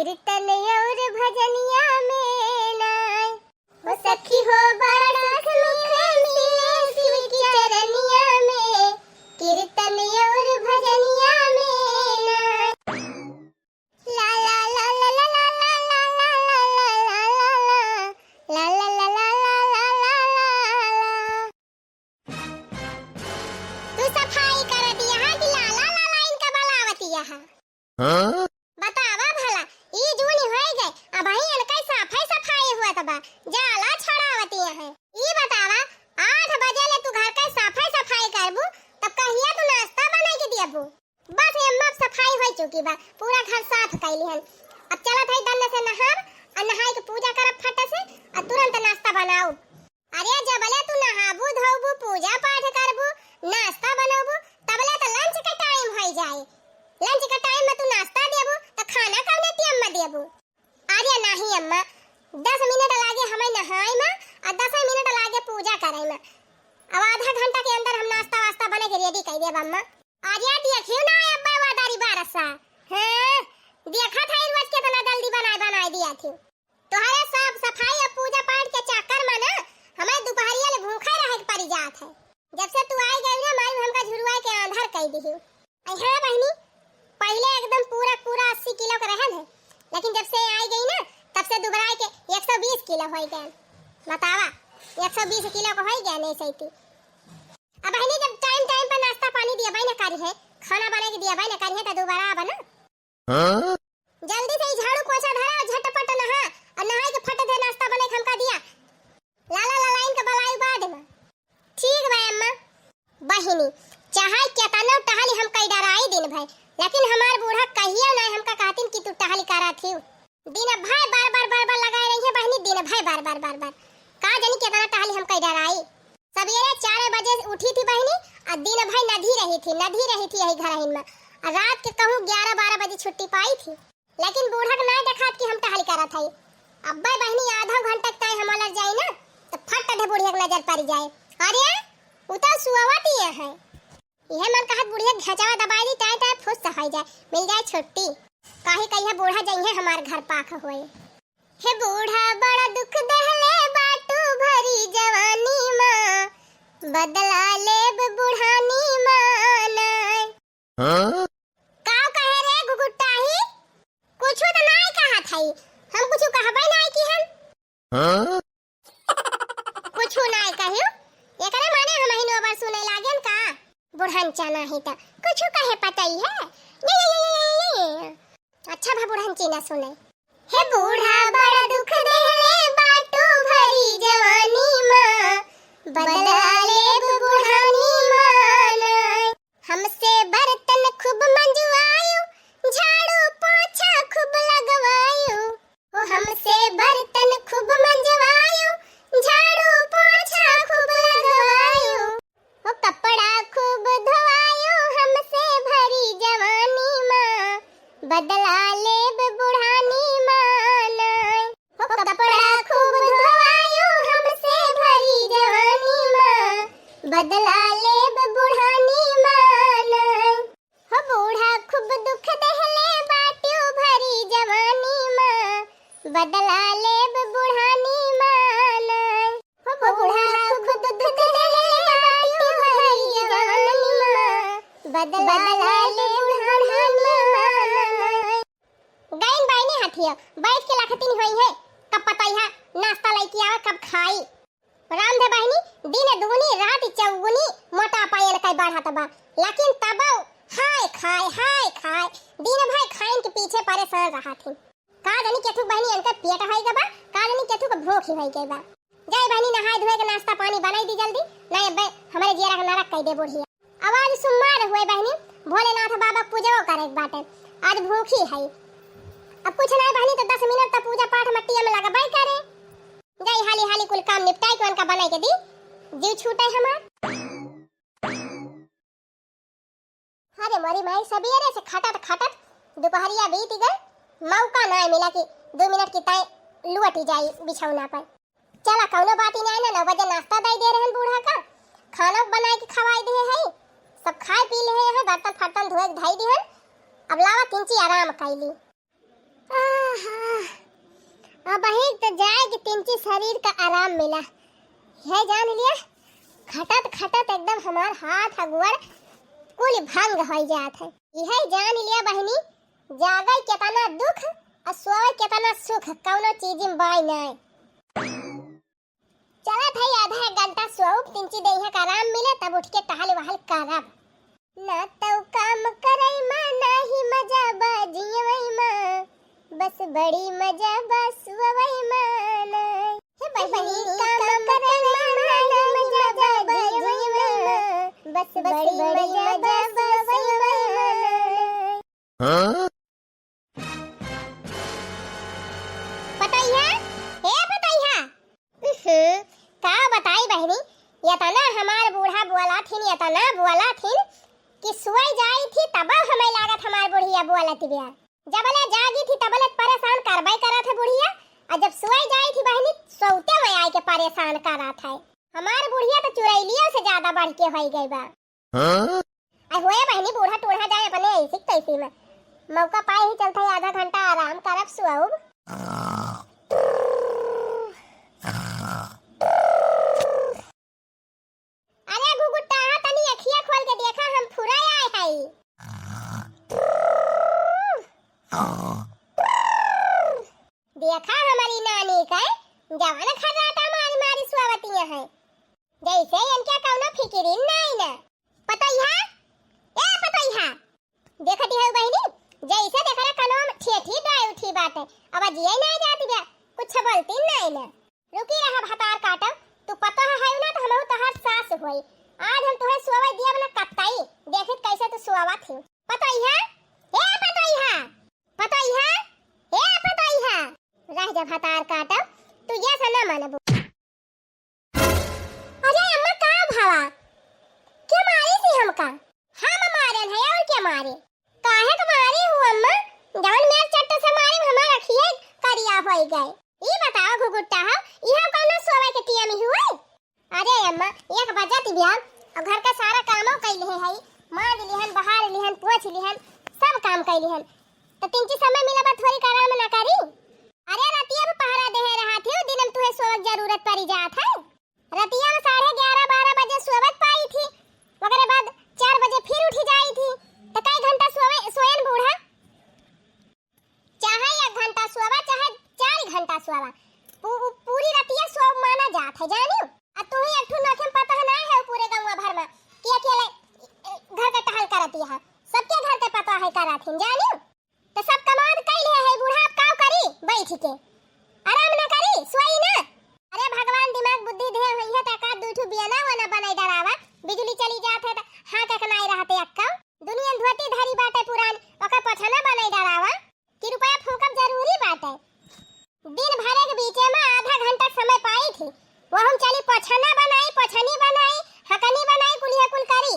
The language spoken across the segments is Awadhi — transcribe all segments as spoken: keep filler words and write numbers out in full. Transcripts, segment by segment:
कीर्तन और भजनिया में नाय। ओ सखी हो बड़ा सुख मिले शिव की चरनिया में, कीर्तन और भजनिया में नाय। ला ला ला। तू सफाई करत यहाँ कि लाला लाला इनका बलावत यहाँ? हाँ? बतावा भला, ई जून होई गए, अबहीं इनका साफे सफाई हुआ तबा, जाला छोड़ावत यहाँ। ई बतावा, आठ बजे ले तू घर का साफे सफाई करबू, तब कहिया तू नाश्ता बनाई के दियबू? बस ये अम्मा, अब सफाई हो चुकी बा, पूरा घर साफ कैली हन। अब चलत है दन्न से नहाब, और नहाई के पूजा करब फट से, और तुरंत नाश्ता बनाओ। अरे जबले तू नहाबू धोबू, पूजा पाठ करबू, नाश्ता बनोबू, तबले तो लंच के टाइम हो जाए। लंच के टाइम में तू नाश्ता देबू, तो खाना कौने टाइम में देबू? अरे नाही अम्मा, दस मिनट लागे हमें नहाए में, और दस मिनट लागे पूजा करे में। अब आधा घंटा के अंदर हम नाश्ता वास्ता बने के रेडी कर देब अम्मा। अरे देखियो ना अब्बा वादारी बारसा, हाँ, देखा था रोज कितना जल्दी बनाए बनाए दिया थी। तोहरे साफ सफाई और पूजा पाठ के चक्कर में ना हमें दोपहरिया ले भूखे रहे के पड़ी जात है। जब से तू आई गई ना माई, हमका झुरुआ के आंधर कई दिही। अरे हाँ बहनी, पहले एकदम पूरा पूरा अस्सी किलो के रहन है, लेकिन जब से आई गई ना तब से दुबराए के एक सौ बीस किलो हो गए। बतावा, एक सौ बीस किलो के हो गए नहीं सही। अब बहनी जब टाइम टाइम पे नाश्ता पानी दिया भाई ना करी है, खाना बना के दिया भाई ना करी है तो दोबारा आवा ना। हाँ? जल्दी से ई झाड़ू पोछा धरा और झटपट नहा और नहाई के फट दे नाश्ता बने के हमका दिया। लाला लालाइन के बलाई बाद में। ठीक बा अम्मा। बहिनी, चाहे केतनो टहली हम कई डराई दिन भर, लेकिन हमार बूढ़ा कहियो ना हमका कहतिन कि तू टहली करा थी। दिन भर बर बर बर बर लगाए रही है बहिनी, दिन भर बर बर बर बर। का जानी केतना टहली हम कई डराई। सवेरे चार बजे उठी थी बहिनी, आ दिन भर नधी रही थी, नधी रही थी यही घरहिन में। आ रात के कहूँ ग्यारह बारह बजे छुट्टी पाई थी, लेकिन बूढ़ा के नाय देखात कि हम टहल करत हई। अब्बे बहिनी आधा घंटा तय हम लड़ जाई ना, तो फट दे बुढ़िया के नजर पड़ जाए। अरे, उ तो सुअवत ही है। इहे मन कहत बुढ़िया घेचवा दबाई दी, तय तय फुस हो जाए, मिल जाए छुट्टी। काहे कहिया बूढ़ा जइहे हमार घर पाख होए। हे बूढ़ा बड़ा दुख दहले बाटू भरी जवानी मा, बदला लेब बुढ़ानी मा नाय। हाँ? का कहे रे घुघुटाही? कुछु त नाय कहत हई, हम कुछु कहबे नाय की हम। हाँ? कुछु नाय कहियो, एकरे माने हमहिन ओबर सुने लागेन का? बुढ़न चना ही त कुछु कहे पतई है। ये, ये, ये, ये, ये, ये। अच्छा भा बुढ़न चीना सुने। हे बूढ़ा बड़ा दुख देहले बाटू भरी जवानी मा, बदला लेब बुढ़ानी मा नाय। हमसे बर्तन खूब मंजवायो, झाड़ू पोछा खूब लगवायो। ओ हमसे बर्तन खूब मंजवायो, झाड़ू पोछा खूब लगवायो। ओ कपड़ा खूब धोवायो, हमसे भरी जवानी मा, बदला लेब बुढ़ानी मा नाय। हो कपड़ा खूब धोवायो, हमसे भरी जवानी मा, बदला लेब बुढ़ानी मा नाय। हो बूढ़ा खूब दुख देहले बाट्यो भरी जवानी मा, बदला लेब बुढ़ानी मा नाय। हो बूढ़ा खूब दुख देहले बाट्यो भरी जवानी मा, बदला लेब बुढ़ानी मा नाय। गइन बाइने हथिया, बैठ के लखतिन होई है, कब पतइहा नाश्ता लइके आवे, कब खाई। राम दे बहिनी, दिन दूनी रात चौगुनी मोटापा एनकै बढ़त बा, लेकिन तबो हाय खाय, हाय खाय, दिन भर खाइन के पीछे परेशान रहत ही। का जानी केथुक बहिनी एनकै पेट होई गबा, का जानी केथुक भूख ही होई गई बा। जाई बहिनी नहाए धोए के नाश्ता पानी बनाई दी जल्दी, नहीं अबे हमरे जियरा के नरक कई दे बुढ़िया। अब आज सोमवार हुए बहिनी, भोलेनाथ बाबा के पूजो करे के बाटे। आज भूखी है। अब कुछ नहीं बहिनी तो दस मिनट तक पूजा पाठ मट्टिया में लगबे करे। जाई हाली हाली कुल काम निपटाई के उनका बनाई के दी। जीव छूटे हमार। अरे मोरी माई, सबेरे से खटत खटत दोपहरिया बीत गए, मौका ना मिला कि दो मिनट की ताई लुअटी जाई बिछौना पर। चला, कौनो बात ही नहीं ना, नौ बजे नाश्ता दई दे रहन बूढ़ा का, खाना बनाए के खवाई दे है, सब खाए पी ले हैं, बर्तन फर्तन धोए के धई दिहन। अब लावा किंची आराम कैली। आह, हाँ, अबहीं त जाए के तिनची शरीर का आराम मिला। है जान लिया, खटत खटत एकदम हमार हाथ अगुअर कुल भंग होइ जात है। यह जान लिया बहिनी, जागै केतना दुख अउर सोवै केतना सुख, कउनो चीज में बाय नाय। चलत है आधा एक घंटा सोउब, तिनची देहिया का आराम मिले, तब उठ के टहल वहल करब। ना तौ काम करई मा, नाही मजा बा जियवई मा, बस बड़ी मजा बा सुअवई मा ना। हे बहिनी, काम करई मा, नाही मजा बा जियवई मा, बस बड़ी मजा बा सुअवई मा ना। हाँ? पतोहिया, ए पतोहिया। उहुं, का बताई बहिनी, एतना हमार बूढ़ा बोलत हिन, एतना बोलत हिन कि सोई जाई थी तब हमें लागत हमार बुढ़िया बोलत बिया। जबले जागी थी तबले परेशान करबै करत है बुढ़िया, अउर जब सोई जाई थी बहिनी, सोते में आइके परेशान करत है। हमार बुढ़िया तो चुड़ैलियो से ज्यादा बढ़ के होइ गई बा। हाँ? आ होए बहिनी, बूढ़ा टूढ़ा जाए अपने ऐसी तैसी में। मौका पाए ही चलता है, आधा घंटा आराम करब, सुअब। अरे घुघुट्टा, तनी अखिया खोल के देखा, हम फुरा आए हई। देखा हमारी नानी के, जवन खर्राटा मारी मारी सुअवतिया है। जैसे इनके कौनो फिकिरिन नाई ना। पतोहिया, ए पतोहिया, देखती है बहिनी, जैसे देखला कनवा में ठेठी डाय उठी बाटे, अब जिये नाई जाती बा, कुछ बोलती नाई ना। रुकी रहा भतार काटो, तू पतोह है ना तो हमहू तोहार सास होई। आज हम तुहे सोवे दिया बना कत्ताई, देखित कैसे तू सोवा थी। पतोहिया, ए पतोहिया, पतोहिया, ए पतोहिया, रह जा भतार काटो, तू ये से ना मानबू। अरे अम्मा, का भवा? के मारी थी हमका? हम मारन है और के मारे? काहे के मारी हूँ अम्मा? जवन मेर चट्ट से मारी, हमार अखिए करिया होई गए। ई बताओ घुघुट्टा हो, इहाँ कौनो सोवे के टियम हुए? अरे अम्मा, एक बजत बिया, और घर का सारा कामो कई लिहे हई, माज लिहन, बहार लिहन, पोछ लिहन, सब काम कई लिहन। तो तिनची समय मिला बा, थोड़ी का आराम ना करी? अरे रतिया में पहरा देहे रहा थी, दिन में तुहे सोवक जरूरत पड़ी जात है। रतिया में साढ़े ग्यारह बारह बजे सोवत पाई थी, ओकरे बाद चार बजे फिर उठी जाई थी। तो कई घंटा सोवे, सोयन बूढ़ा? चाहे एक घंटा सोवा, चाहे चार घंटा सोवा, पू-, पूरी रतिया सोव माना जात है, जानियो। आ तू ही एक ठो नखे पता है ना है पूरे गाँव भर में कि अकेले घर का टहल करती है, सबके घर के पता है करत है, जानियो। तो सब कमाद कइले है बूढ़ा, अब काव करी बैठ के? आराम ना करी, सोई ना? अरे भगवान दिमाग बुद्धि दे होई है, तो एकाध दू ठो बियना वना बनाई डरावा, बिजली चली जात है तो हाँ के नाई रहते अक्का। दुनिया धोती धरी बाटे पुरान, ओकर पछना बनाई डरावा। कि रुपया फूकब जरूरी बाटे। दिन भरे के बीचे में आधा घंटा समय पाई थी, वो हम चली पोछना बनाई, पोछनी बनाई, हकनी बनाई, कुलिया कुल करी।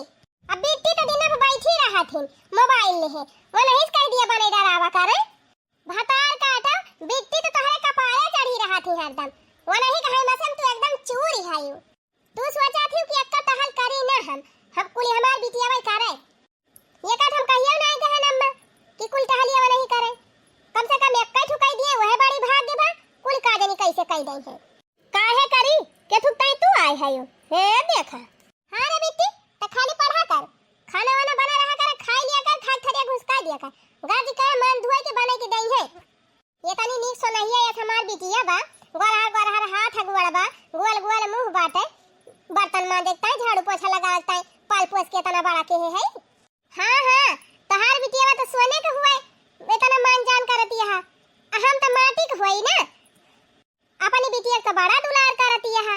अब बिट्टी तो दिन भर बैठी रहा थी मोबाइल लेहे, वो नहीं कह दिया बने डरावा करे। भतार काटा, बिट्टी तो तोहरे कपारे चढ़ी रहा थी हरदम, वो नहीं कहे मसम तू एकदम चूरी है। तू सोचा थी कि अक्का टहल करी ना हम, हम कुल हमार बिटिया वही करे। ये का हम कहियो ना गहन अम्मा कि कुल टहलिया वही करे। कम से कम एक ठुकाई दिए, वह बड़ी भाग्य बा, कुल का जनी कैसे कई दई है। काहे करी? के थुक तई तू आए है यो। हे देखा। हाँ रे बिट्टी, त खाली पढ़ा कर। खाना वाना बना रहा कर, खाई लिया कर, खाई थरिया घुसका दिया कर। गाजी का मान धुए के बने के दई है। ये तनी नीक सोनहिया ये हमार बिटिया बा, गोरहर गोरहर हाथ गोड़ बा, गोल गोल मुँह बाटे, बर्तन मांजे के ताई, झाड़ू पोछा लगावे के ताई, पाल पोस के इतना बड़ा के है। हाँ, हाँ, तोहार बिटिया बा तो सोने के हुए, इतना मान जान करती है, आ हम तो माटी के हुई ना। अपनी बिटिया के तो बड़ा दुलार करती है,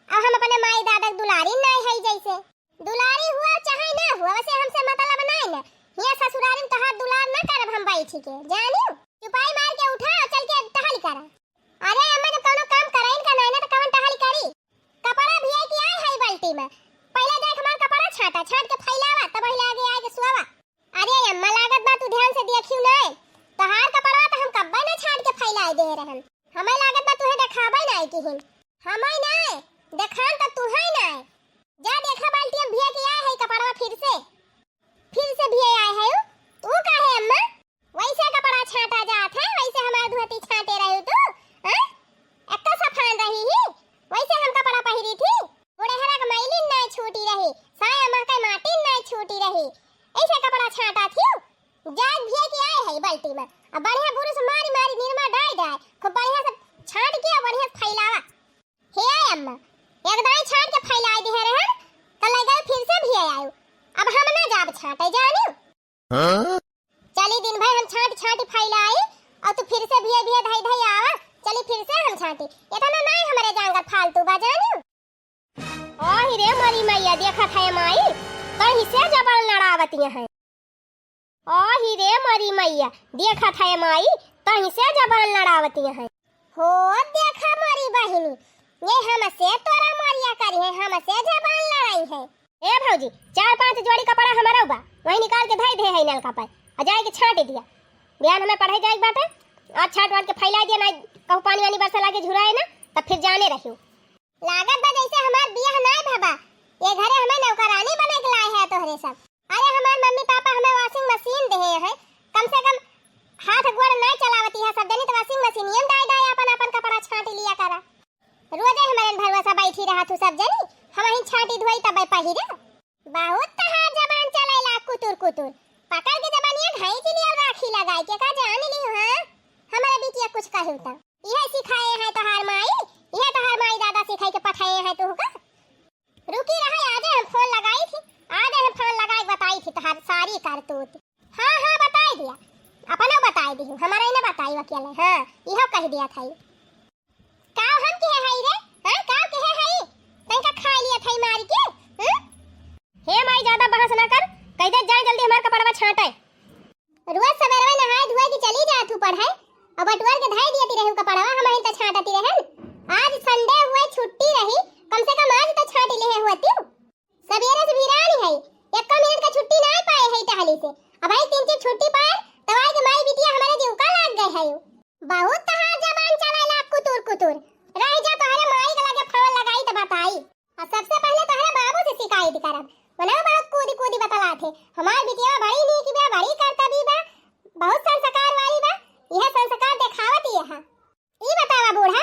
अब हम अपने माई दादा के दुलारी नहीं है जैसे। दुलारी हुआ चाहे ना हुआ, वैसे हमसे मतलब नहीं ना। हिया ससुरारी में तोहार दुलार ना करब हम बैठी के, जानियो? चुपाई मार के उठा और चल के टहल करा। अरे अम्मा, जब कौनो काम कराइन का नहीं ना तो कवन टहल करी? कपड़ा भियाई के आए है बाल्टी में, पहले जाए हमार कपड़ा छाटा, छाट के फैलावा, तब पहले आगे आए के सुआवा। अरे अम्मा, लागत बा तू ध्यान से देखियो नहीं, तोहार कपड़ा तो हम कब्बे ना छाट के फैलाए दे रहन। हमें लागत बा तुहे देखाबे नहीं किहिन। हमें नहीं, देखान तो तुहे नहीं। जा देखा बाल्टी में भिया के आए है कपड़वा फिर से। फिर से भिया आए है उ। उ काहे अम्मा? वैसे कपड़ा छाटा जात है, वैसे हमार धोती अब बढ़िया बुरुस मारी मारी निरमा डाई डाई, खूब बढ़िया से छांट के बढ़िया से फैलावा। हे अम्मा, एक दाई छांट के फैलाई दिहे रहन, त लगे फिर से भी आयो। अब हम ना जाब छांटे, जानियो। हाँ? चली दिन भर हम छांट छांट फैलाई, और तू फिर से भी भी धई धई आवा। चली फिर से हम छांटी, इतना नहीं हमरे जांगर फालतू बा, जानियो। ओही रे मोरी मैया, देखत है माई, कहीं से जबरन लड़ावतिया है। ओही रे मोरी मैया, देखत है माई, कहीं से जबरन लड़ावतिया है। हो देखा मोरी बहिनी, ये हमसे तोरा मोरिया करी है, हमसे जबरन लड़ाई है। ए भौजी, चार पांच जोड़ी कपड़ा हमारा बा, वही निकाल के धई दे है नलका पर, आ जाए के छांट दिया। बिहान हमें पढ़े जाए के बाटे, आज छांट वाट के फैला दिया, ना कहूँ पानी वानी बरसा लागे झुराए ना, तब फिर जाने रहियो। लागत बा जैसे हमार बियाह नाय भवा, ये घरे हमें नौकरानी बने के लाए है तोहरे सब। अरे हमार मम्मी पापा हमें washing machine देहे हैं, कम से कम हाथ गोड़ नाय चलावती है सब जनी, तो washing machine में डाई डाई अपन अपन कपड़ा छांट लिया करा। रोजे हमारे भरोसा बैठी रहा तू सब जनी, हम ही छांटी धोई तब पहिरे। बहुत तहार जबान चलेला कुतुर कुतुर, पकड़ के जबानिया घाई के लिए राखी लगाए के का जान ली, हाँ? हमारे बिटिया कुछ कहू तो यह सिखाए हैं तोहार माई, यह तोहार माई दादा सिखाई के पठाए हैं तू का? रुकी रहा, आज हम फोन लगाई थी, आज हम फोन लगाई बताई थी तोहार सारी करतूत। हाँ हाँ बताई दिया, अपना बताई दी, हमारा ही ना बताई वकील है। हाँ, यह कह दिया था। काव हम किहे हई रे? हाँ, काव किहे हई? तैं का खा लिया था मार के? हाँ? हे माई, ज्यादा बहस ना कर, कह दे जाए जल्दी हमार कपड़वा छांटे। रोज सवेरवे नहाए धोए के चली जा तू पढ़े, अब बटुअर के धाई दियती रहू कपड़वा, हम ही तो छांटती रहन। आज Sunday हुए, छुट्टी रही, कम से कम आज तो छांट ले होती। सवेरे से भिरानी है, एको मिनट का छुट्टी ना पाए है टहली से। अब आई तीन चीज छुट्टी पाए, तब आई के माई बिटिया हमारे जीव का लाग गए है। बहुत तहार जबान चलेला कुतुर कुतुर। रह जा, तोहरे माई के लगे फोन लगाई त बताई। और सबसे पहले तोहरे बाबू से शिकायत करब। बोला बहुत कूदी कूदी बतलात है। हमार बिटिया बड़ी नीक बा, बड़ी करतबी बा, बहुत संस्कार वाली बा। यह संस्कार देखावत ही है। ई बतावा बूढ़ा,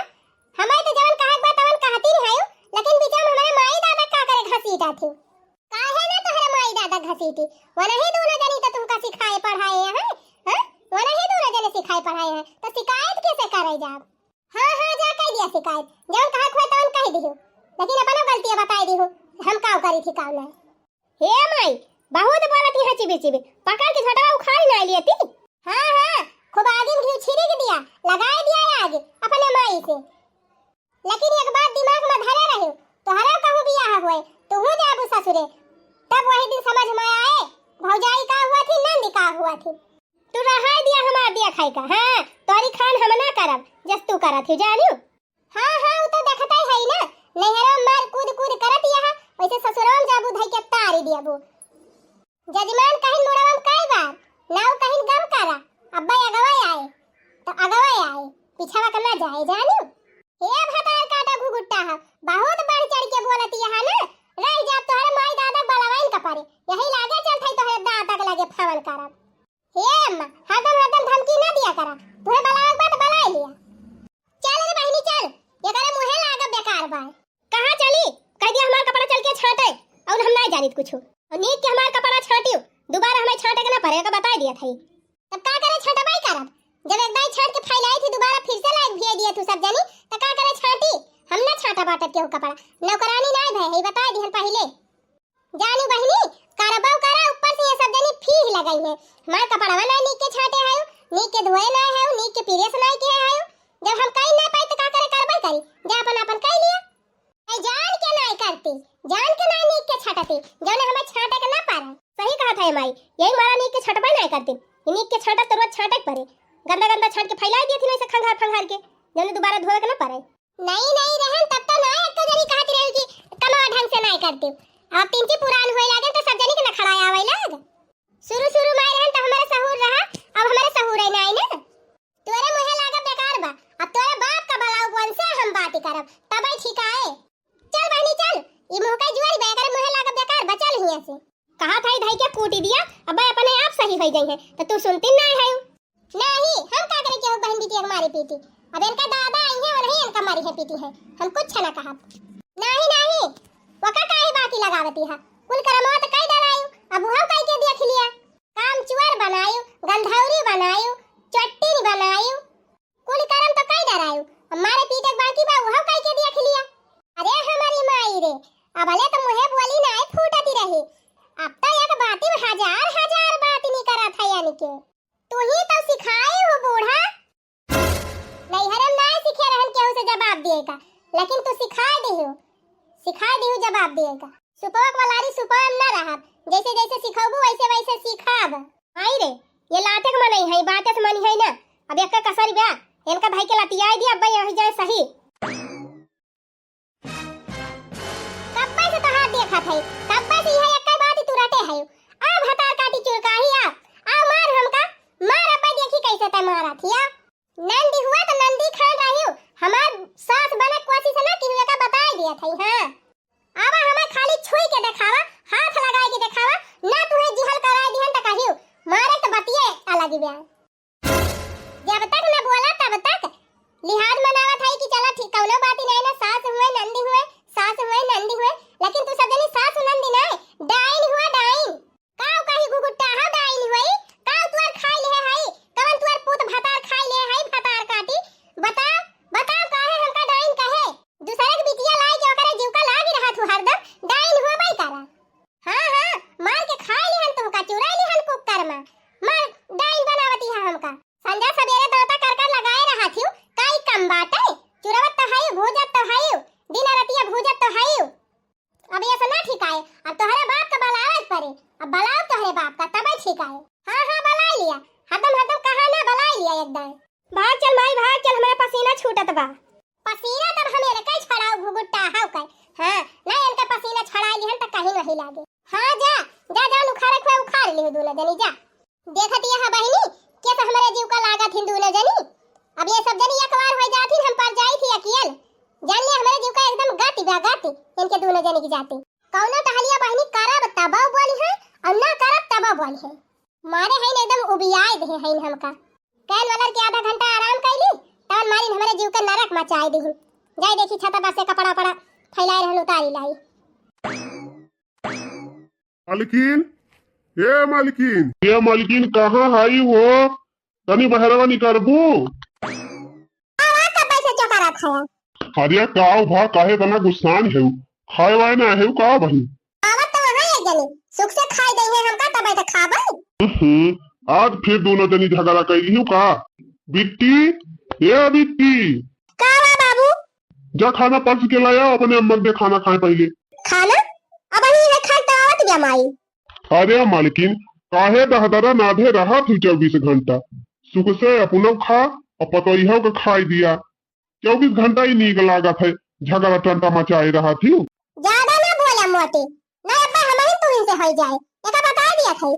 हमें तो जवन कहक बा तवन कहती नहीं आयु, लेकिन बीच में हमारे माई दादा का करे घसीटा थी। काहे ना तोहरे माई दादा घसीटी? वनही दोनों जनी तो तुमका सिखाए पढ़ाए हैं, हाँ? वनही दोनों जने सिखाए पढ़ाए हैं, तो शिकायत कैसे करे जाब? हाँ, हाँ, जा कह दिया शिकायत, जवन कहक हुआ तवन कह दिहु, लेकिन अपनो गलतियाँ बताए दिहु, हम काव करी थी काव नहीं। हे माई, बहुत बोलत यहाँ चिबी चिबी, पकड़ के झटवा उखाड़ ना लियती। हाँ, हाँ, खूब आगिन घी छिड़क दिया, लगाए दिया आग अपने माई से। लेकिन एक बात दिमाग में धरे रहियो, तोहरा कहूँ बियाह होए, तुहू जाबू ससुरे, तब वही दिन समझ में आए, भौजाई का हुआ थी, नंद का हुआ थी। तू रहाय दिया हमार दिया खाई का, हाँ, तोरी खान हम ना करब, जस तू करत ही, जानियो। हाँ, हाँ, उ तो देखत ही है ना, नैहरा मार कूद कूद करत यह, वैसे ससुरवा में जाबू धई के तारी दियाबू। जजमान कहिन मुड़वा में कई बार, नाव कहिन गम करा, अब्बा अगवा आए, तो अगवा आए, पिछवा के ना जाए, जानियो। हे भतार काटा घुघुट्टा है, बहुत बढ़ चढ़ के बोलत यह ना, रह जा तोहरे माई दादा बलवाइन का परे, यही लागे चलत है तोहरे दादा के लगे फवन करब। हे अम्मा, हरदम हरदम धमकी ना दिया करा। तुहे बलावे के बा त बलाए लिया। चल रे बहिनी चल, एकरे मुहे लागब बेकार बा। कहाँ चली? कह दिया हमार कपड़ा चल के छांटे, और हम ना जानित कुछ। और नीक के हमार कपड़ा छांटियो, दोबारा हमें छांटे के ना परे, का बताई दिया था। तब का करे छांटबाई करब? जब एक दाई छांट के फैलाई थी, दोबारा फिर से लाइक भी दिया तू सब जनी, त का करे छांटी? हम ना छांटा बाटत केहू कपड़ा, नौकरानी ना भय है, बता दिहन पहिले। जानू बहिनी, करबो करा, ऊपर से ये सब जनी फीह लगई है। हमार कपड़वा ना नीक के छांटे हयो, नीक के धोए ना हयो, नीक के प्रेस ना किए हयो। जब हम कई ना पाई तो का करे करबे करी, जा अपन अपन कई लिया। ऐ जान के ना करती, जान के ना नीक के छाटती, जौने हमें छाटे के ना पारे। सही कहा था ये माई, यही मारा नीक के छाटबे ना करती। ये नीक के छाटब तो रोज छाटे के परे। गंदा गंदा छाट के फैला दिए थी ना इसे खंगार फंगार के, जौने दोबारा धोए के ना परे। नहीं, नहीं रहन, तब तो ना एक जनी कहत रही कि कमावा ढंग से नहीं करती। अब तिनची पुरान होए लागे तो सब जनी के नखड़ा आवे लाग। शुरू शुरू में रहन तो हमारे सहूर रहा, अब हमारे सहूर है नहीं ना। तोरे मुहे लागब बेकार बा, अब तोरे बाप का भला उपवन से हम बात करब, तबे ठीक आए। चल बहनी चल, ई मुंह का जुआरी बा, एकरे मुहे लागब बेकार बा, चल हियां से। कहा था धई के कूटी दिया, अब अपने आप सही हो जाई है, तो तू सुनती ना है। नहीं, हम का करे केहू बहन बिटिया के मारी पीटी? अब इनका दादा आई है, वही इनका मारी है पीटी है, हम कुछ ना कहब। नहीं, नहीं, वका काहे बाती लगावती है? कुल करमवा तो कई डरायु, अब वह कई के देख लिया। काम चुअर बनायु, गंधौरी बनायु, दिए का, लेकिन तू सिखाए दिहू, सिखाए दिहू जवाब दिए का। सुपवा के बलारी सुपवा में ना रहब, जैसे जैसे सिखौबू वैसे वैसे सीखब। आई रे, ये लाते के मनई है, बाते से मनी है ना। अब एक कसर बा, इनका भाई के लतियाई दी, अब यहाँ जाए सही। कब्बे से तोहार देखत है, कब्बे से यह एक बात तू रटे है। आ भतार काटी चुरकाही आ, आ मार हमका, मार अब्बे देखी कैसे ते मारत हिया। नंदी हुआ तो नंदी खान रहियो, हमार सास बने कोशिश ना किहू एका बताए दिया था, हाँ। आवा हमें खाली छुई के देखावा, हाथ लगाए के देखावा, ना तुहे जिहल कराए दिहन त कहियो, मारे त बतिये अलग बा। जब तक ना बोला तब तक लिहाज मनावत है कि चला ठीक, कौनो बात ही नहीं ना, सास हुए नंदी हुए, सास हुए नंदी हुए, लेकिन तू सब जनी सास नंदी ना, डाइन हुआ डाइन। काउ कही गुगुट्टा, हम डाइन होई? काउ तुअर खाई ले हई? कवन तुअर पूत भतार खाई ले हई, भतार काटी? बताओ, बताओ काहे हमका डाइन कहे? दूसरे के बिटिया लाई के ओकरे जीव का लागी रहत हु हरदम, डाइन होबई करा। हाँ, हाँ, मार के खाई लिहन तुमका, चुराई लिहन कुकर मा। मार डाइन बनावती है हमका। संझा सबेरे दांता कर कर लगाए रहत हिउ, काई कम बाटे? चुरवत तो हई, भूजत तो हई, दिन रतिया भूजत तो हई। अब ये से ना ठिकाए, अब तोहरे बाप का बलावे के पड़े। अब बलाओ तोहरे बाप का, तबे ठिकाए। हाँ, हाँ, बलाई लिया, हरदम, हरदम कहा ना, बलाई लिया एकदम। भाग चल माई, भाग चल, हमारा पसीना छूटत बा। पसीना तब हम इनका ही छड़ाऊ घुघुट्टा हाउ कर। हाँ, ना इनका पसीना छड़ाई लिहन त कहीं नहीं लागे। हाँ, जा, जा, जा, उखाड़े खुआ उखाड़ लिहु दूनो जनी, जा। देखत यह बहिनी, केस हमरे जीव का लागत हिन दूनो जनी। अब ये सब जनी एक बार हो जात हिन, हम पर जाई थी अकियल। जान ले हमरे जीव का एकदम गति बा गति, इनके दूनो जनी की जाति। कौनो टहलिया बहिनी करब तबो बोली है, और ना करब तबो बोली है। मारे है एकदम उबियाए दे है हमका। कैन वालर के आधा घंटा आराम कैली, तवन मारिन हमरे जीव के नरक मचाए दी। जाए देखी छत पर से कपड़ा पड़ा फैलाए रहन, उतारी लाई। मालकिन, ए मालकिन। ए मालकिन, कहाँ हाई हो? तनी बहरवा निकरबू? आवा, कब से चौका रखा है? अरे, काव भा, काहे तना गुस्सान हेउ? खाए वाए ना हेउ का बहिन? आवत तो वहाँ है जनी, सुख से खाए दे है हमका, तबे तो खाबे। हम्म, आज फिर दूनो जनी झगड़ा कैली हूँ का? बिट्टी, ए बिट्टी। का बा बाबू? जा खाना परस के लाया, अपने अम्मा के दे खाना खाए पहिले। खाना? अब अही है खाए तो आवत बा माई। अरे मालकिन, काहे दहदरा नाधे रहत हु चउबीस घंटा? सुख से अपनो खा और पतोहियो के खाई दिया। चउबीस घंटा ही नीक लागत है, झगड़ा टंटा मचाए रहत हु। ज्यादा ना बोला मोटे, ना अब्बा हमही तुहिन से होई जाए, एका बताए दिया थे।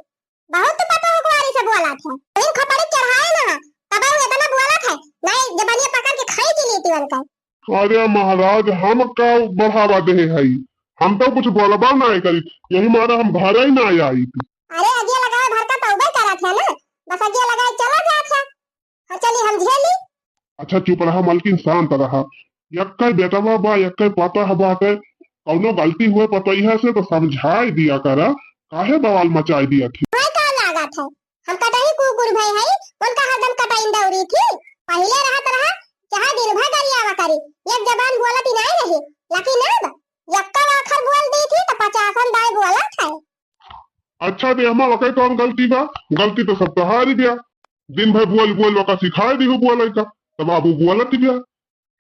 बहुत तो पता हो कुआरी से बोला थे, तुहिन खपड़ी चढ़ाए ना, तब हम इतना बोला थे, नहीं जबनिया पकड़ के खाई जी लेती उनका। अरे महाराज, हम का बढ़ावा देहे हई? हम तो कुछ बोलबा ना करी, यही मारे हम घर ही ना आई थी। अरे अगिया लगाए भर का तौबे करत है ना, बस अगिया लगाए चला जात है। हाँ, चली हम झेली। अच्छा चुप रहा मलकिन, शांत रहा। यक्के बेटवा बा, यक्के पतोह बाटे, कौनो गलती हुए पतोहिया से तो समझाए दिया करा, काहे बवाल मचाए दिया थी? भाई का लागत है? हम कतही कुकुर भय हई, उनका हरदम कटाइन दौरी थी। पहिले रहत रहा, चाहे दिन भर गरियावा करी, एक जबान बोलत ही नाई रही, लेकिन अब यक्का आखर बोल दी थी, तो पचासन दाई बोलत है। अच्छा, तो एमा वकै कौन गलती बा? गलती तो सब तोहारी बिया। दिन भर बोल बोल वका सिखाए दिहु बोलै का, तब अब उ बोलत बिया।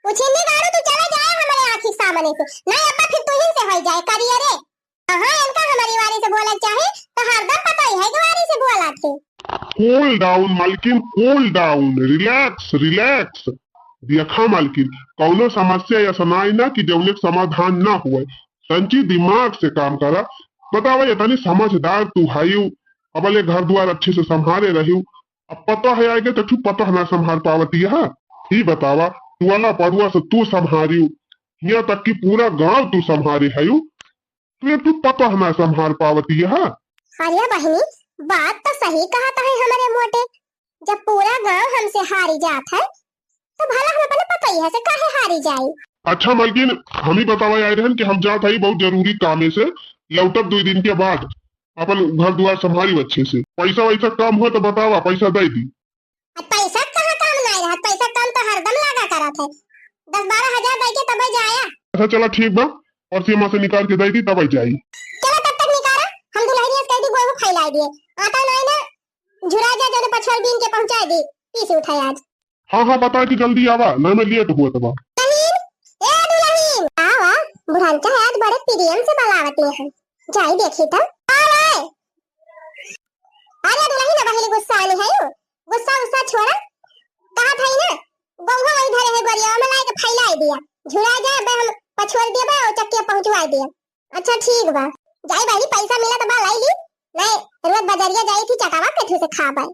उछिन्नी गाड़ू, तू चला जाए हमरे आँखी सामने से, नहीं अब्बा फिर तुहिन से होई जाए करिए रे। कहाँ इनका हमारी वारी से बोला चाहे, तो हरदम पता ही है कि वारी से बोला थे। Cool down मालकिन, cool down, relax, relax। देखा मालकिन, कौनो समस्या ऐसा ना आई ना कि जौने के समाधान ना हुए। तंची दिमाग से काम करा। बतावा, ये तनी समझदार तू हायू, अब ले घर द्वार अच्छे से संभारे रहियो, अब पता है आगे तो तू पता ना संभाल पावती है। ही बतावा, टोला पड़ुआ से तू संभारियो, यहाँ तक कि पूरा गांव तू संभारे हयू, तू एक ठो पतोह ना संभाल पावती है। अरे बहिनी, बात तो सही कहत है हमरे मोटे, जब पूरा गांव हमसे हारी जात है, तो भला हम अपने पतोहिया से काहे हारी जाई? अच्छा मलकिन, हम ही बतावा आए रहन कि हम जात हई बहुत जरूरी कामे से, लौटब दुई दिन के बाद, अपन घर द्वार संभाली अच्छे से। पैसा वैसा कम हो तो बतावा, पैसा दे दी। अब पैसा कहाँ काम नाई रहत, पैसा काम तो हरदम लागा करत है। दस बारह हजार दे के तबे जाया। अच्छा चला ठीक बा, और सीमा से निकाल के दे दी तबे जाई। चला तब तक निकाला, हम दुल्हनिया से कह दी गोहूं फैला दिए। आटा नाई ना, झुरा जा जने पछोर बीन के पहुंचा दी, पीस उठाए आज। हाँ हाँ बता दी जल्दी आवा, ना मैं लेट हुआ तबा। नहीं, बुढ़ान चाहे आज बड़े प्रेम से बलावत में है। जाई देखी तो। अरे, अरे दुलही ना बहिली गुस्सा आनी है यू। गुस्सा उस्सा छोड़ा। कहा था ना, गौहा वही धरे है गोरिया, में लाई के फैलाई दिया। झुरा जाए बे हम पछोर दिया बे और चक्के पहुंचवा दिया। अच्छा ठीक बा। जाई बहिनी पैसा मिला तो बा लाई ली। नहीं, रोज बजरिया जाई थी चटावा के ठूसे खा बे।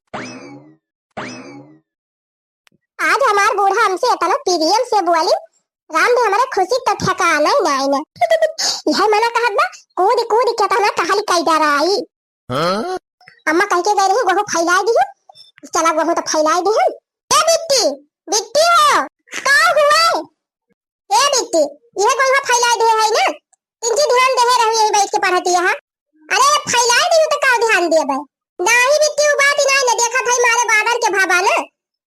आज हमार बूढ़ा हमसे इतना प्रेम से बोली, राम दे हमरे खुशी तो ठिकाना ही नहीं ना। यह मना कहत बा, कूद कूद के तना टहल कई डराई। हाँ? अम्मा कह के गई रही, "गोहूँ फैलाई दी है, चला गोहूँ तो फैलाई दी है।" ए बिट्टी, बिट्टी हो, का हुआ? ए बिट्टी, यह गोहूँ फैलाई दे है ना, तिनची ध्यान दे रही यही बैठ के पढ़ती है। अरे फैलाई दी तो का ध्यान देबे? नाही बिट्टी, उ बात ही नाही न, देखत हई मारे बादर के भाबा न,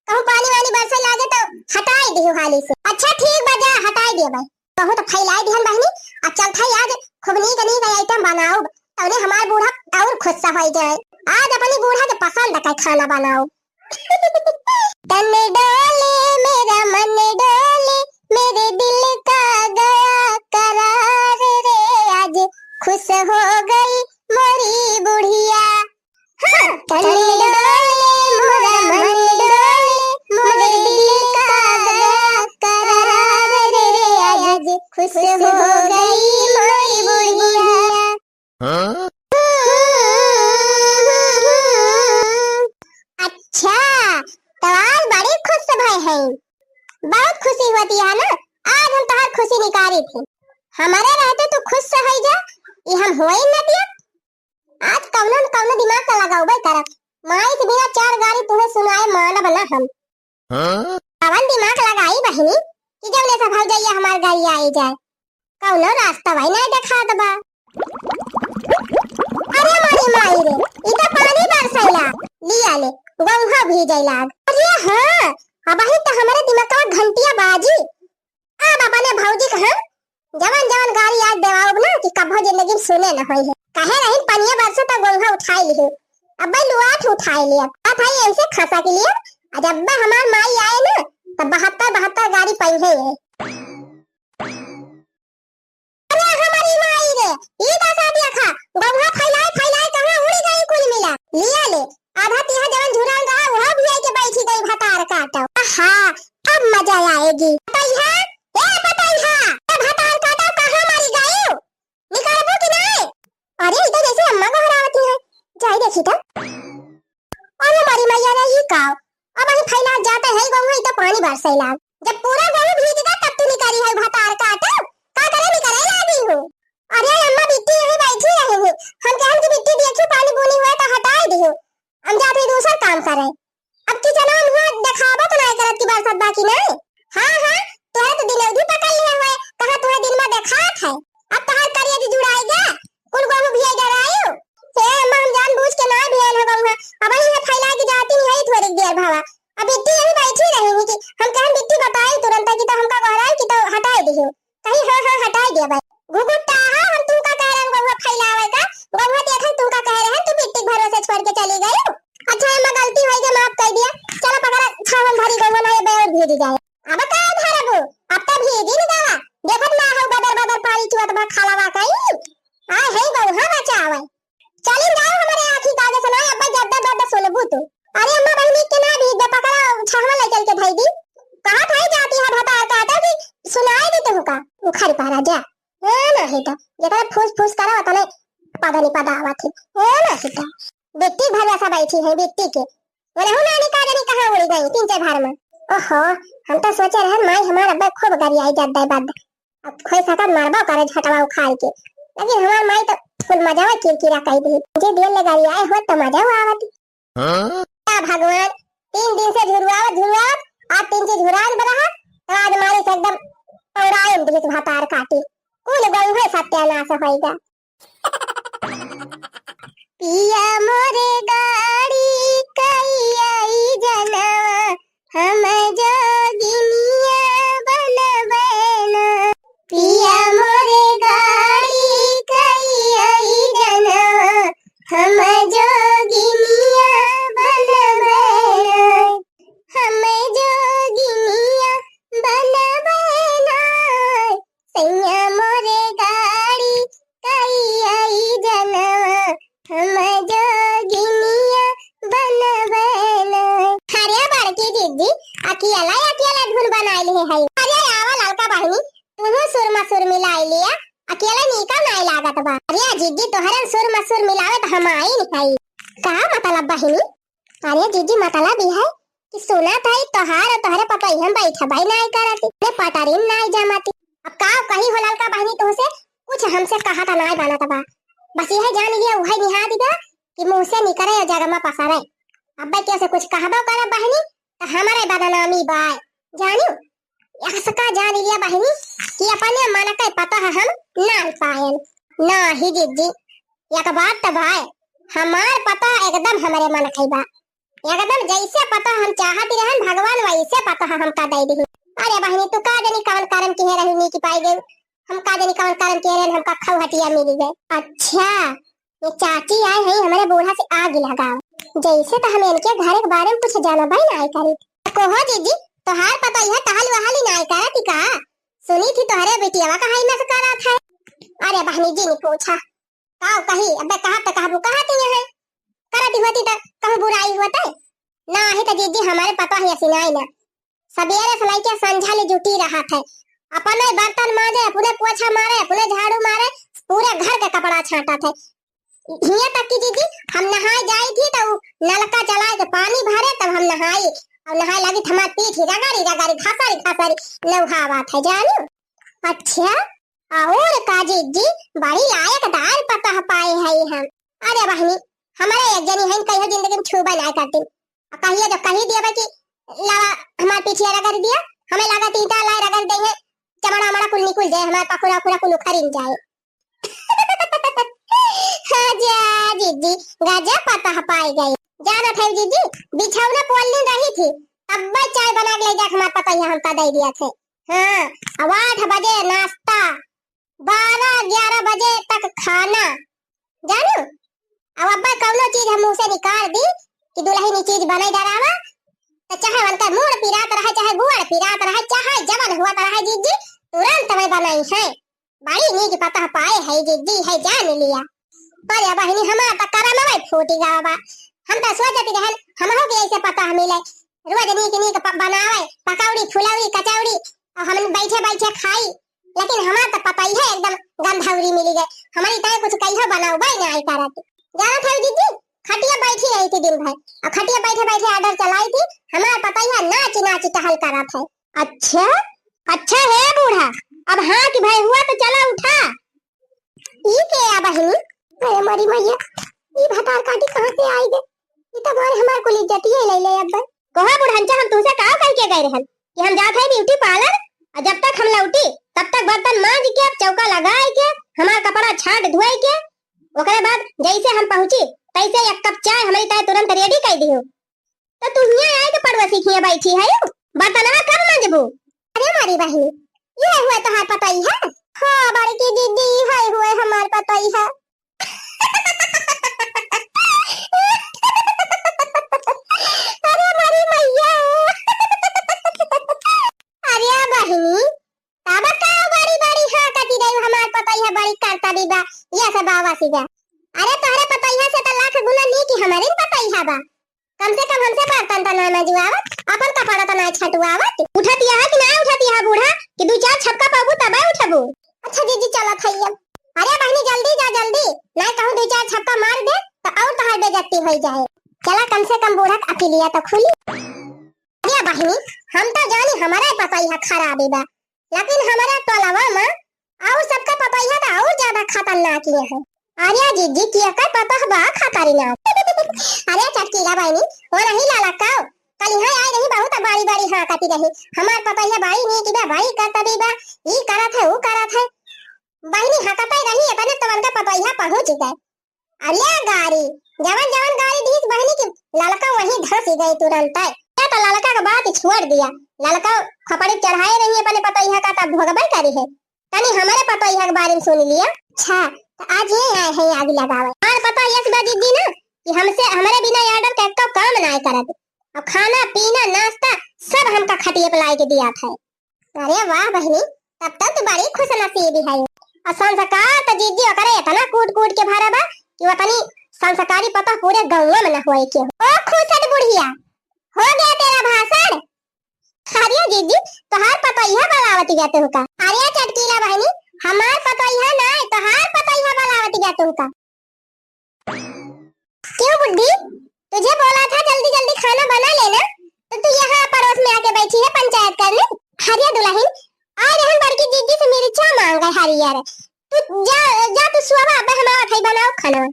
कहूँ पानी वानी बरसे लागे तो हटाई दिहु हाली से। अच्छा ठीक बा, जा हटाई देबे। बहुत फैलाई दिहन बहिनी, अब चलत हई आज खूब नीक नीक item बनाउब, तौने हमार बूढ़ा और खुश होइ जाए। आज अपनी बूढ़ा के पसंद का खाना बनाउब। तन डोले मेरा मन डोले, मेरे दिल का गया करार रे, आज खुश हो गई मोरी बुढ़िया। हाँ, तन डोले मोरा मन डोले, मोरे दिल का गया करार रे, आज खुश हो गई मोरी बुढ़िया। हाँ? अच्छा, तो आज बड़ी खुश भय है, बहुत खुशी होती है ना, आज हम तोहार खुशी निकारी थी, हमारे रहते तू खुश से होई जा, ये हम होई न दिया। आज कौनो न कौनो दिमाग का लगाउबे करब। माई के बिना चार गारी तुम्हें सुनाए मानब ना हम। हाँ? कवन दिमाग लगाई बहिनी कि जौने से भौजैया हमार गारी आई जाए? कौनो रास्ता वही नहीं देखात बा। अरे मोरी माई रे, ई तो पानी बरसैला, लिया ले, गौहा भीजै लाग। अरे हाँ, अबही तो हमारे दिमाग का घंटिया बाजी। अब अपने भौजी के हम जवन जवन गारी आज देवाउब ना कि कभो जिंदगी में सुने न होई है। कहे रहिन पनिया बरसे त गोंघा उठाई लिही। अब्बे लुआठ उठाई लिया। अब भाई ऐसे खसा के लिए, आज अब्बे हमार माई आए ना, त बहत्तर बहत्तर गारी पइहे है। अरे हमारी माई रे, ई दसा देखा, गोंघा फैलाए फैलाए कहाँ उड़ी गई कुल मिला। लिया ले, आधा तिहा जवन झुरान रहा, वह भी आई के बैठी गई भतार काटो। आहा, अब मजा आएगी। पतैहा, ए पतैहा, ए भतार काटो, कहाँ मारी गई? निकलबो कि नहीं? अरे, ई तो जैसे अम्मा गोहरावती है। जाई देखी तो। अरे मारी मैया रे, ई का? अब अही फैला जाते है गोंघा, ई तो पानी बरसै लाग। जब पूरा गोंघा भीज गया, तब तू निकली है भतार काटो। का करे निकले लागी हो? अरे अम्मा, बिट्टी यहीं बैठी रही है। हम कहन कि बिट्टी देखी, पानी बूनी हुआ तो हटाई दियो। हम जाते दूसर काम करे। अब किचनवा में हुआ देखावा तो नहीं करत कि बरसत बा कि नहीं। हाँ, हाँ, तोहरे तो दिनौधी पकड़ लिया हुए, कहाँ तोहरे दिन में देखात है। अब तोहर करिया जी जुड़ाई गया, कुल गोहूँ भिया गरायो। हे अम्मा, हम जानबूझ के ना भियाल हो गऊँ है। अब यही फैला के जाती नहीं है थोड़ी देर भावा। अब बिट्टी यहीं बैठी रही कि हम कहन बिट्टी बताई तुरंत कि तो हमका गोहराई कि तो हटाई दियो। कहीं हाँ, हाँ, हटाई दिया भाई। घुघुट्टा, हाँ, हम तुमका कह रहे हैं गोहूँ फैलावे का। गोहूँ देखन तुमका कह रहे हैं, तू बिट्टी के भरोसे छोड़ के चली गई। अच्छा, एमा गलती होई गई, माफ कर दिया। चलो पकड़ा, छावन भरी गोहूँ ना ये बेर भीज जाए। अब का धरबू? अब तो भीजी न गवा। देखत ना हो बदर बदर पानी चुअत बा, खाला बा कहीं। आ है गोहूँ बचावे। चलिन जाओ हमारे आँखी का आगे से ना, अब जब दर्द सुनबू तू। अरे अम्मा बहिनी के ना भीज दे, पकड़ा छावन ले चल के धई दी। कहाँ धई जाती है भतार काटो कि सुनाई दी तुमका। उखड़ पारा जा। ए नाही तो, जेतना फूस फूस करा ओतने पदनी पदावत ही। ए नाही तो। बिट्टी भर ऐसा बैठी है, बिट्टी के। बोले, "हो नानी, का जानी कहाँ उड़ी गई, तीन चार भर में।" ओहो, हम तो सोचे रहन, माई हमार अब्बे खूब गरियाई जद्दे बद। अब खोई सकत मरबो करे झटवा उखाड़ के। लेकिन हमार माई तो कुल मजावा किरकिरा कई दी। जे दियल ले गरियाए होत तो मजा आवत। हाँ? या भगवान, तीन दिन से झुरवावत, झुरवावत, आज तीन चीज झुरान बरहा, तो आज मारी से एकदम पौराइन दिहिस भतार काटी। कुल गौंघे सत्यानाश होइगा। पिया मोरे गाड़ी कई आई जनवा, हम जोगिनिया बनबे ना। पिया मोरे गाड़ी कई आई जनवा, हम जोगिनिया बनबे ना। हम जोगिनिया बनबे ना। सैया मोरे अकेले अकेले धुन बनाइ लिहे है। अरे आवा ललका बहिनी, तुहू सुर मसुर मिलाइ लिया, अकेले नीका नाइ लागत बा। अरे जिज्जी, तोहरे सुर मसुर मिलावे त हम आइन है। का मतलब बहिनी? अरे जिज्जी, मतलब ई है कि सुनत है तोहार और तोहरे पतोहिया बैठबे नाइ करती, ने पटरी में नाइ जमती। अब का कही हो ललका बहिनी, तोहसे कुछ हमसे कहत नाइ बनत बा। बस यह जान लिया, उहे निहा दिबा कि मुँह से निकरे या जगमा पसरे। अब्बे केहू से कुछ कहबो करब बहिनी, त हमरे बदनामी बाय। जानियो, यसका जान लिया बहिनी कि अपने मन के पतोह हम नाइ पाएन। नाही जिज्जी, एक बात त भाई, हमार पतोह एकदम हमरे मन के बा। एकदम जैसे पतोह हम चाहत रहन भगवान, वैसे पतोह हमका दइ दिही। अरे बहिनी, तू का जानी कवन करम किहे रहू नीक पाइ गयू, हम का जानी कवन करम किहे रहन, हमका खौहटिया मिली गए। अच्छा, ये चाची आए हैं हमरे बूढ़ा से आग लगाओ। जैसे तो हम इनके घर के बारे में कुछ जानबे नाइ करी। कहो जिज्जी, तोहार पतोहिया टहल वहल नाइ करती का? सुनी थी तोहरे बिटियावा कहाँ नस करत है। अरे बहिनी जिन पूछा, का कही, अबे कहा त कहबू, कहा थी है, करती होती त कहूँ बुराई होते। नाही त जिज्जी, हमरे पतोहिया सिनाई ना, सबेरे से लइके संझा ले जुटी रहत है, अपने बर्तन माजे, अपने पोछा मारे, अपने झाड़ू मारे, पूरे घर के कपड़ा छांटत है। हियाँ तक कि जिज्जी, हम नहाए जाई थी त उ नलका चलाए के पानी भरे, तब हम नहाई, और नहाए लगी त हमार पीठ रगड़ी रगड़ी, घसरी घसरी नहावत है, जानियो। अच्छा, और का जिज्जी, बड़ी लायकदार पतोह पाए है हम। अरे बहिनी, हमरे एक जनी है, कहियो जिंदगी में छूबे नाइ करती। आ कहियो जब कही दिया बा कि लावा हमार पीठिया रगड़ दिया, हमें लागत ईंटा लाए रगड़ देंगे, चमड़ा मड़ा कुल निकुल जाए, हमार पखुरा उखुरा कुल उखरिन जाए। हाँ जा जिज्जी, गजब पतोह पाए गई। जानत है जिज्जी, बिछौना पोलनी रही थी, तब्बे चाय बना के ले जाके हमार पतोहिया हमका दे दिया थे। हाँ, अब आठ बजे नाश्ता, बारह ग्यारह बजे तक खाना, जानो। अब अब्बे कौनो चीज हम मुँह से निकाल दी कि दुलहिन ई चीज बनाई डरावा, त चाहे उनका मूड़ पिरात रहे, चाहे गुड़ पिरात रहे, चाहे जवन हुआ रहे जिज्जी, तुरंत में बनाई है। बड़ी नीक पतोह पाए है जिज्जी, है जान लिया। अरे बहिनी, हमार त करमवे फूटी गवा बा। हम त सोचती रहन, हमहू के ऐसे पतोह मिले, रोज नीक नीक प-, बनावे, पकौड़ी, फुलौड़ी, कचौड़ी, और हम बैठे बैठे खाई। लेकिन हमार त पतोहिया एकदम गंधौरी मिली गए, हमारी तय कुछ कहियो बनावे नाइ करत। जानत है जिज्जी, खटिया बैठी रही थी दिन भर, और खटिया बैठे बैठे order चलाई थी, हमार पतोहिया नाच नाच टहल करत है। अच्छा, अच्छा है बूढ़ा, अब हाँ कि भाई हुआ तो चला उठा। ई के आ बहिनी? अरे मोरी मैया, ई भतार काटी कहाँ से आई गे? ई तो मारे हमार कुल इज्जतिये ले ले अब। कहा बुढ़नचा, हम तुमसे का कह के गए रहन कि हम जात है beauty parlour, और जब तक हम लौटी तब तक बर्तन मांज के, चौका लगाए के, हमार कपड़ा छाट धोए के, ओकरे बाद जैसे हम पहुँची तैसे एक कप चाय हमारी ताय तुरंत ready कर दियो। तो तू हियाँ आए के पड़ोसी के हियाँ बैठी है, बर्तनवा कब मांजबू? अरे मोरी बहिनी, ये हुए तोहार पतोहिया? हाँ बड़की दीदी, है हुए हमार पतोहिया। अरे मोरी मैया। अरे बहिनी, तब का बड़ी बड़ी हाँ कती रही, हमार पतोहिया बड़ी करता भी बा, ये सब बाबा सीधा। अरे तोहरे पतोहिया से तो लाख गुना नीक हमारे पतोहिया बा। कम से कम हमसे बर्तन त ना मजुआवत, अपन कपड़ा त ना छटुआवत। उठतिया है कि ना उठतिया है बूढ़ा, कि दू चार छपका पाबू तबे उठबू। अच्छा दीदी, चलत है अब। अरे बहिनी, जल्दी जा, जल्दी, ना कहूँ दू चार छपका मार दे तो और तोहार बेइज्जती हो जाए। चला, कम से कम बूढ़ा के अकिलिया तो खुली। अरे बहिनी, हम तो जानी हमारा पतोहिया खराबी बा, लेकिन हमारा टोलवा में और सबका पतोहिया तो और ज्यादा खतरनाक ये है। अरे जिज्जी, केकर पतोह बा खतरनाक? अरे चटकीला बहिनी, वो नहीं लाला का? कल यहाँ आई रही, बहुत बड़ी बड़ी हाँ कती रही, हमार पतोहिया बड़ी नीक बा, बड़ी करतबी बा, ई करत है, ऊ करत है। बहिनी हकते रही, इतने तो उनका पतोहिया पहुँच गए। अरे गारी, जवन जवन गारी दीस बहिनी की ललका वहीं धंस गई तुरंत। ये तो ललका के बात छोड़ दिया, ललका खपड़ी चढ़ाए रही अपने पतोहिया का, तब भोगबे करी है। तनी हमारे पतोहिया के बारे में सुन लिया। अच्छा, तो आज ये आए हैं आग लगावे। हमार पतोहिया से बा जिज्जी ना कि हमसे, हमारे बिना order के एको काम ना करत। अब खाना पीना नाश्ता सब हमका खटिया पे लाए के दिया था। अरे वाह बहिनी, तब तो तू बड़ी खुशनसीब है। और संस्कार तो जिज्जी ओकरे इतना कूट कूट के भरा बा कि वो इतनी संस्कारी पतोह पूरे गाँव में ना होए के हो। ओ खुसट बुढ़िया, हो गया तेरा भाषण? दीदी, तोहार पतोहिया बलावत गया तुमका। अरे चटकीला बहिनी, हमार पतोहिया ना, तोहार पतोहिया बलावत गया तुमका। क्यों बुड्ढी, तुझे बोला था जल्दी जल्दी खाना बना लेना, तो तू यहाँ पड़ोस में आके बैठी है पंचायत करने। अरे दुलहिन, आए रहन बड़की जीजी से मिर्चा मांगे हरियर। तू जा, जा तू सुबह अब हमारा भाई बनाओ खाना।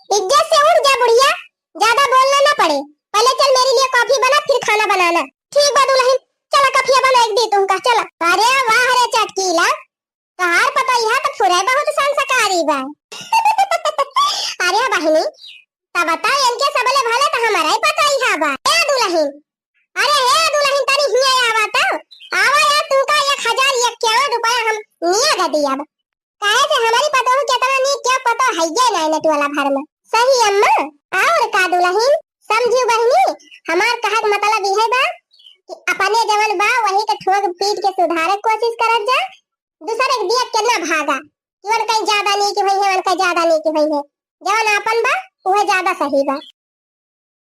इज्जत से उठ जा बुढ़िया, ज्यादा बोलना ना पड़े। पहले चल मेरे लिए कॉफी बना, फिर खाना बनाना। ठीक बा दुलहिन, चला कॉफी बना एक दी तुमका, चला। अरे वाह रे चटकीला, तोहार पतोहिया तो फुरे बहुत संस्कारी बा। अरे बहिनी, तब बता इनके सबले भले तो हमारा ही पतोहिया बा। ए दुलहिन, अरे हे दुलहिन तनी हिया आवा तो, आवा यार तुमका एक हजार इक्यावन रुपया हम निया दे दिया। काहे से हमारी पतोह केतना नीक के पतोह हइये नाई नेट वाला भर में। सही अम्मा, और का दुलहिन, समझियो बहिनी, हमार कहक मतलब इहे बा कि अपने जवन बा वही के ठोक पीट के सुधारे के कोशिश करत जा। दूसरे के दिया के ना भागा कि वन कहीं ज्यादा नीक होई है, वन कहीं ज्यादा नीक होई है। जवन आपन बा उहे ज्यादा सही बा।